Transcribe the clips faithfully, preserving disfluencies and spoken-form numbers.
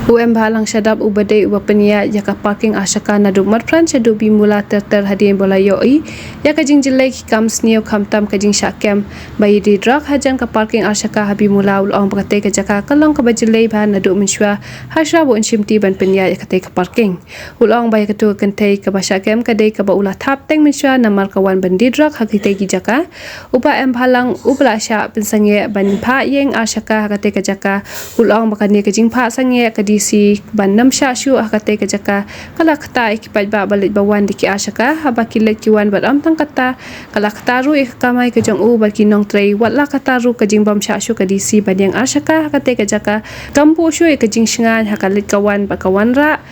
U M Bhalang Shadap uba dei uba pynïaid ïa ka parking arshaka naduh Marpran shaduh Bimula ter ter hadien ba la ïohi ïa ka jingjyllei ki kam sniew khamtam ka jingshah kem ba ïadei drok hajan ka parking arshaka ha Bimula u la ong ba katei ka jaka ka long kaba jyllei bha naduh mynshuwa hashwa ba un shimti ban pynïaid ïa katei ka parking. U la ong ba ïa katei ka kynthei kaba shah kem ka dei kaba u la thap teng mynshuwa namar ka wan ban die drok ha kitei ki jaka. U Bah M Bhalang uba la shah pynsangeh ban phah ïing arshaka ha katei ka jaka u la ong ba kane ka jingphah sangeh ka D C ban nym shah shuh ha katei ka jaka ka la ktah ïa ki paidbah ba leit ba wan da ki arshaka haba ki leit ki wan bad ym tang kata ka la ktah ruh ïa ka kamai ka jong u bad ki nongtrei wat la kata ruh ka jingbym shah shuh ka D C ban ïeng arshaka ha katei ka jaka kam buh shuh ïa ka jingshngaiñ ha ka leit ka wan bad ka wanrah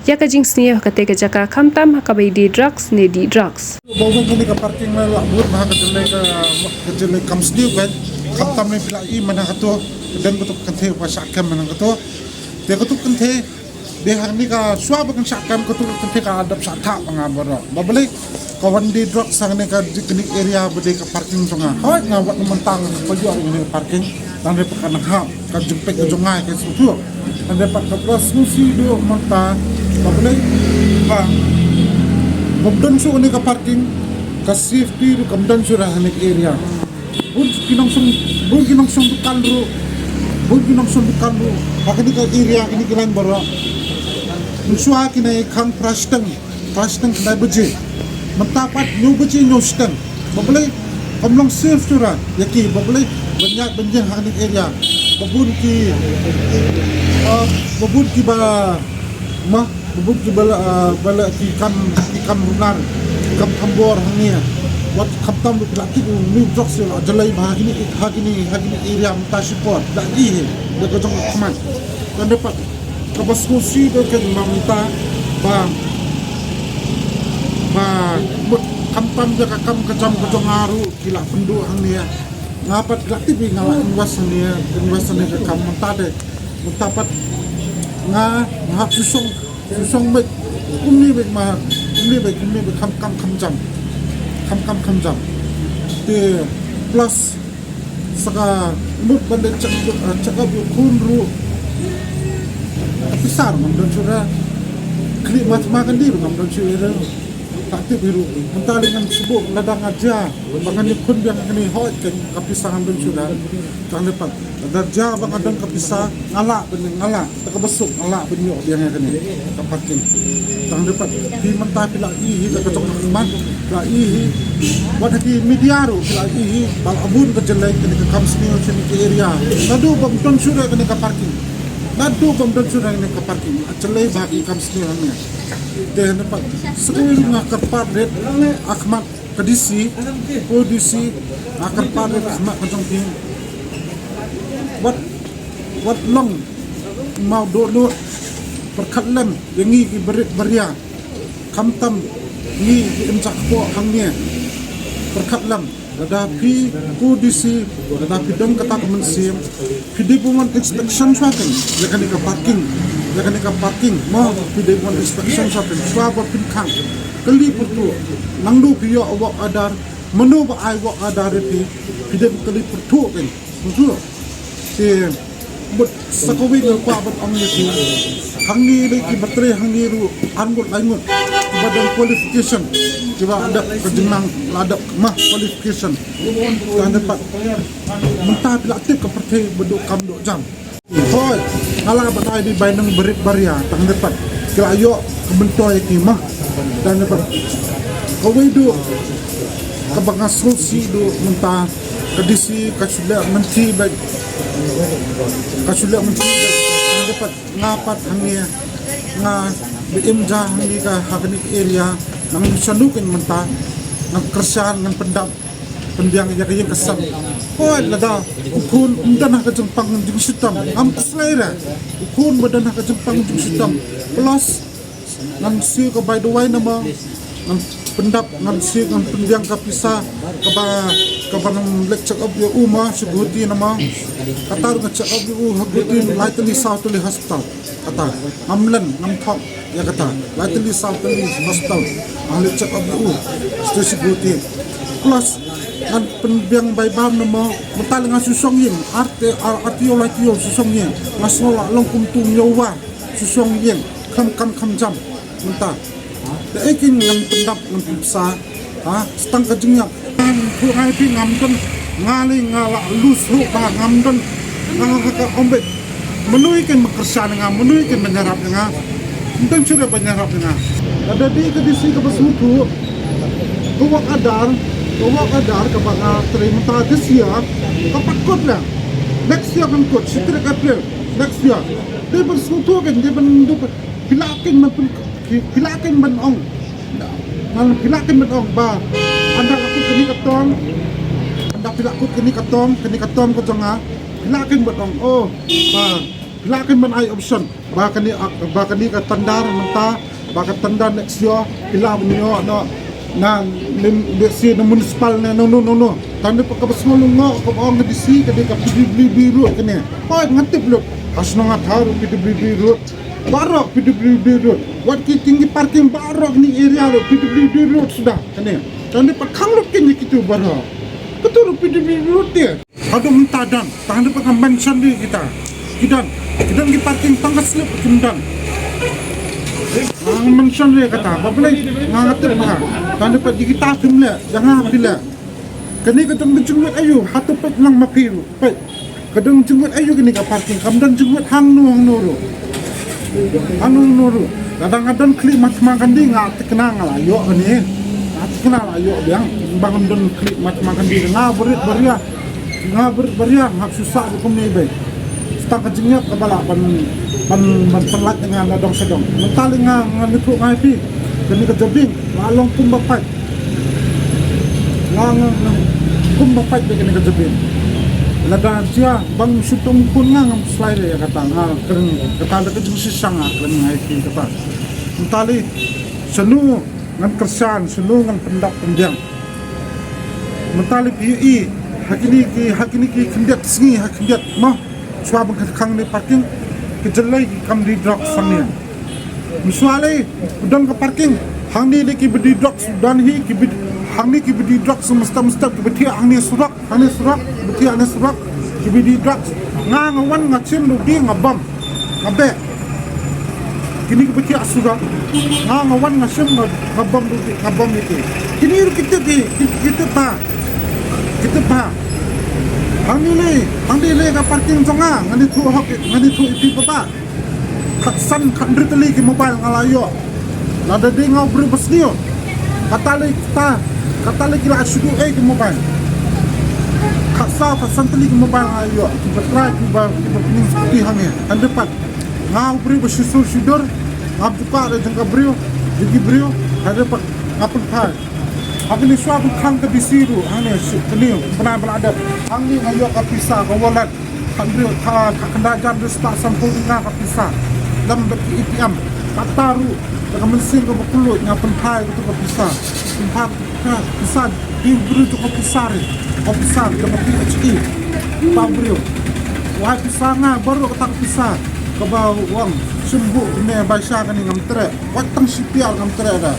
ïa ka jingsniew ha katei ka jaka khamtam ha kaba ïadei drugs ne dih drugs. Ba wan kane ka parking la lah bud ba ha ka jyllei ka ka jyllei kam sniew kan khamtam ne phi la i man ha kato ka don kato ka kynthei ba shah kem man ha kato. Te kato ka kynthei dei hangne ka shuwa ba kan shah kem kato ka kynthei ka dap shah thah ba nga baroh. Ba balei ka wan die drok sa hangne ka kane area ba dei ka parking jong nga. Hooid nga wat mynta nga ka pynjah hangne parking. Tang dei pat ka nang hap ka jingpeit ka jong nga ka sngewthuh. Tang dei pat ka pla sngewsih duh mynta ba balei ba bym don shuh kane ka parking ka safety ruh kam don shuh ha kane ka area. Bun ki nongshong bun ki nongshong dukan ruh bun ki nongshong dukan ruh ha kane ka area kane ka line baroh. Mynshuwa kine khang phra shiteng phra shiteng khyndai baje. Mynta pat hynñiew baje hynñiew shiteng. Ba balei kam long safe shuh ra ïa ki ba balei ban ïaid ban ïeng ha kane ka area. Ba bun ki ah, ba bun ki ba ma ba bun ki ba la ah, ba la ki kam ki kam runar ki kam khambor hangne. Wat khamtam ruh ki la tip u mih drok shuh la jyllei ba ha kine ha kine ha kine area mynta shipor la i hi da ka jong ka khmat. Tang dei pat kaba sngewsih dei ka jingmynta ba ba mut khamtam ïa ka kam ka jam ka jong nga ruh ki la pynduh hangne. Nga pat ki la tip ïa nga la invest hangne invest hangne ka kam mynta dei mynta pat nga nga hap shu shong shu shong beit kumne beit ma kumne beit kumne beit kham kam kham jam kham kam kham jam. Te plus sa ka mut ban da check up check up ïa u khun ruh. Ka pisa ruh ngam don shuh re. Khlieh ma tma kandi ruh ngam don shuh re. Ka tip hi ruh mynta lei ngan shu buh lada nga jia ba ngan ïakhun biang kane hooid ka pisa ngam don shuh re. Tang dei pat lada jia ba nga don ka pisa nga lah ban nga lah. Te kaba suk nga lah ban ïoh biang ïa kane ka parking. Tang dei pat phi mynta phi la i hi da ka jong ka khmat phi la i hi. Wat ha ki media ruh phi la i hi ba la bun ka jyllei kane ka kam sniew sha kane ka area. Naduh bym don shuh re kane ka parking. Naduh bym don shuh re kane ka parking. La jyllei bha ki kam sniew hangne. Te hynne pat sa kawei ruh nga kyrpad rit ha khmat ka D C, ko D C nga kyrpad rit ha khmat ka jong phi. Wat wat long mawdohnud pyrkhat lem ïa ngi ki barit baria khamtam ngi ki im jakpoh hangne. Pyrkhat lem lada phi ko D C lada phi don kata ka mynsiem phi dei ban wan inspection shuwa kane ïa kane ka parking ïa kane ka parking mo phi dei ban wan inspection shuwa kane shuwa ba phin khang kylli pyrthuh nangno phi ïoh work order mano ba ai work order ïa phi phi dei ban kylli pyrthuh kane. Te bad sa kawei nga kwah ban ong ïa ki hangne lei ki ba trei hangne ruh ar ngut lai ngut kiba don qualification kiba dap ka jingnang la dap ma qualification. Tang dei pat mynta phi la tip ka pyrthei ba duh kam duh jam. Hooid nga la ban ai dei bai nang barit baria tang dei pat ki la ïoh ka myntoi ki ma. Tang dei pat kawei duh kaba nga sngewsih duh mynta ka D C ka shu leh mynthi bad ka shu leh mynthi bad tang dei pat nga pat hangne nga ba im ja hangne ka ha kane ka area nang shanu kin mynta ngan kyrshan ngan pyndap pynbiang ïa ka ïing ka sem. Hooid lada u khun um don ha ka jingpang jingshitom ngam khuslai re u khun ba don ha ka jingpang jingshitom plus ngan siew ka bai dawai na ma ngan pyndap ngan siew ngan pynbiang ka pisa kaba kaba ngan leit check up ïa u ma sha Guwahati na ma kata ruh ngan check up ïa u ha Guwahati lai tylli saw tylli hospital kata ngam len ngam thok ïa kata lai tylli saw tylli hospital ngan leit check up ïa u sha Guwahati plus ngan pynbiang bai bam na ma mynta lei nga shu shong ïing ar te ar ar taïew lai taïew shu shong ïing nga sngew la long kum tu ñiew wa Shu shong ïeng, kham kam kham jam, mynta. Da ei ki ngan pyndap, ngan pynbsa, ha, sa tang ka jingïap. Ngan pyngai phi ngam don, nga lei nga la lus ruh ba ngam don, nga nga ka ombet. Mynno ïa kin ban kyrshan ïa nga, mynno ïa kin ban ïarap ïa nga. Ym don shuh ruh ban ïarap ïa nga. Lada dei ka D C kaba sngewthuh, ka work order, ka work order kaba nga trei mynta this year, ka pat kut la. Next year kan kut, shi tarik April, next year. Dei ban sngewthuh kan, dei ban, dei ban, phi lah kin ban pyn-, phi, phi lah kin ban ong. Ngan phi lah kin ban ong ba ynda la kut kane ka tong, ynda phi la kut kane ka tong, kane ka tong ka jong nga, phi lah kin ban ong, oh, ba phi lah kin ban ai option ba kane, ba kane ka tender mynta, ba ka tender next year phi lah ban ïoh noh na, na, na, na municipal ne, no, no, no, no. Tang dei pat kaba sngewlyngngoh kaba ong ka D C ka dei ka P W D road kane. Hooid, nga tip lut. Ha shnong nga thaw ruh P W D road. Baroh P W D road. Wat ki king ki parking baroh kine area ruh P W D road suda kane. Tang dei pat khang lut kine kitu baroh. Kitu ruh P W D road te. Haduh mynta don. Tang dei pat ka mention dei kita. Ki don. Ki don ki parking tang ka slip kim don. Nga mention dei kata. Ba balei nga ngatip ba. Tang dei pat di kita kim leh. Jong nga phi leh. Kane ka don ka jingwit aïu, hato peit lang ma phi ruh, peit. Ka don jingwit aïu kane ka parking, kam don jingwit hangno hangno ruh. Hangno hangno ruh. Lada nga don khlieh Mahatma Gandhi nga tikna nga la ïoh kane. Nga tikna la ïoh biang, ba ngam don khlieh Mahatma Gandhi nga barit baria. Nga barit baria, nga shu sah kumne beit. Sa tang ka jingïap kaba lah ban, ban, ban pynlait ïa nga na dong sha dong. Mynta lei nga, nga ïathuh nga ïa phi. Kane ka jabieng, la long kumba pait. Nga, nga, nga, kumba pait beit kane ka jabieng. Lada jia, ba ngam shu tung khun nga, ngam slai ïa kata, nga kren, kata da ka jingshisha nga kren nga ïa phi kata. Mynta lei, shano ngan kyrshan, shano ngan pyndap pynbiang. Mynta lei phi ïohi, ha kine ki, ha kine ki khyndiat sngi, ha khyndiat, mo. Shuwa ban khang ne parking, ki jyllei ki kam die drugs hangne. Mynshuwa lei, don ka parking, hangne lei kiba die drugs, don hi, kiba, hangne kiba die drugs, mynstep mynstep, kiba thiah hangne surok, hangne surok, kiba thiah hangne surok, kiba die drugs. Nga nga wan nga shim ruh die nga bam, nga beh. Kine kiba thiah surok, nga nga wan nga shim nga, nga bam ruh die, nga bam ïa ki. Kine ruh ki tip hi, ki, ki tip bha. Ki tip bha. Hangne lei, hangne lei ka parking jong nga, ngan ïathuh hok, ngan ïathuh ïa phi paidbah. Khatsan khathynriew tylli ki mobile nga la ïoh. Lada dei nga u briew ba sniew. Kata lei kata, kata lei ki la shu duh ei ki mobile. Khatsaw khatsan tylli ki mobile nga la ïoh. Kiba trai kiba, kiba pynïeng safety hangne. Hynrei pat nga u briew ba shu sur shu dur. Ngam ju kwah da jong ka briew, jong ki briew. Hynrei pat nga pynphai. Ha kane shuwa ban khang ka D C ruh, hangne shu kane u bnai ba la dep. Hangne nga ïoh ka pisa ka wallet. Khathynriew, kha, khatkhyndai jan hynriew spah sanphew nga ka pisa. Lem bad ka A T M. Kata ruh da ka mynsiem kaba kylluid nga pynphai katu ka pisa. Pynphai ka pisa, dei u briew jong ka pisa re. Ka pisa da ka P H E. Kata u briew. Wai pisa nga baroh kata ka pisa. Kaba u ong shim buh kine bai sha kane ngam treh. Wat tang shi piar ngam treh da.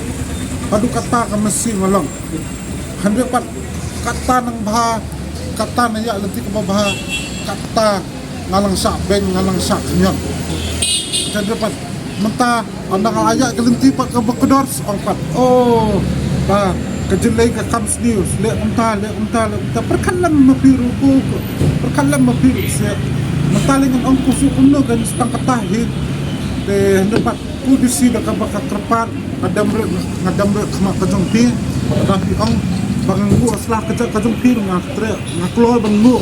Haduh kata ka mynsiem nga long. Hynrei pat kata nang bha, kata na ïa lynti kaba bha, kata nga nang shah beiñ, nga nang shah khñiot. Hynrei pat mynta ynda nga la ïa ka lynti pat kaba kordor, ong pat, oh, ba ka jyllei ka kam sniew, leh kumta, leh kumta, leh kumta. Pyrkhat lem ma phi ruh ko, pyrkhat lem ma phi ruh seh. Mynta lei ngan ong ko shu kumno, kan stang kata hi. Te hynrei pat ko D C da kaba ka kyrpad, nga dem re, nga dem re khmat ka jong phi. Lada phi ong ba nga nguh sla ka jong, ka jong phi, nga treh, nga kloi ban nguh.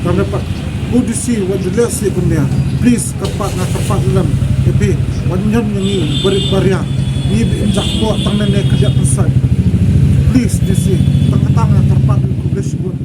Tang dei pat ko D C wat ju leh sih kumne. Please, kyrpad, nga kyrpad lem ïa phi, wat ñion ïa ngi barit baria. Ngi ba im jakpoh tang ne ne khyndiat pynshai. Please D C, tang kata nga kyrpad ïa phi, khublei shibun.